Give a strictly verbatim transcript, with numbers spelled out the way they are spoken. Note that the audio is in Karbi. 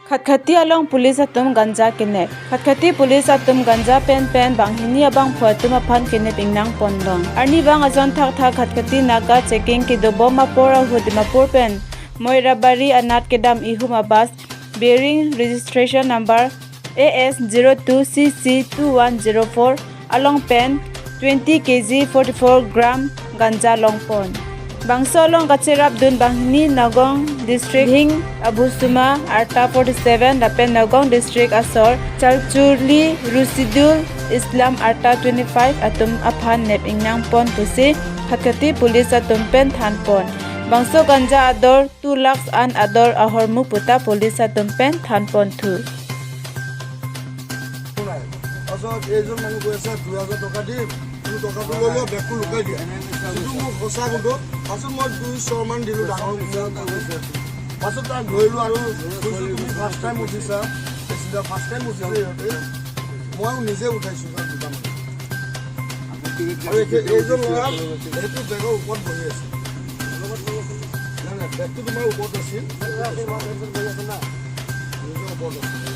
Khatkhati along police atum ganja kenep. Khatkhati police atum ganja pen pen banghini abangphu atum aphan kenep ingnang pon long. Arnivang ason thakthak Khatkhati Naga checking kedobom apor ahut Dimapur pen Moirabari anat kedam ihum a bus bearing registration number A S zero two C C two one zero four along pen twenty K G forty-four gram ganja long pon. Bangso along kacherapdun banghini Nagaon district Hing Abusuma arta forty-seven lapen Nagaon district asor Chalchuli Rusidul Islam arta twenty-five atum aphan nep ingnang pon pusi Khatkhati police atum pen than pon. Bangso ganja ador two lakhs an ador ahormu puta police atum pen than pon thu. নাই। তাৰপিছত এইজন মানুহ কৈ আছে দুই হাজাৰ টকা দিম, তুমি টকাটো লৈ লোৱা, বেগটো লুকাই দিয়া। যিটো মোৰ সঁচা কিন্তু। পাছত মই দুই শ মান দিলোঁ ডাঙৰ। পাছত তাক ধৰিলোঁ আৰু কৈছোঁ, তুমি ফাৰ্ষ্ট টাইম উঠিছা, ফাৰ্ষ্ট টাইম উঠিছে সিহঁতে। ময়ো নিজে উঠাইছোঁ তাৰ দুটামান। আৰু এতিয়া এইজন ল'ৰা সেইটো বেগৰ ওপৰত বহি আছে। নাই, নাই, বেগটো তোমাৰ ওপৰত আছিল। নিজৰ ওপৰত আছিল।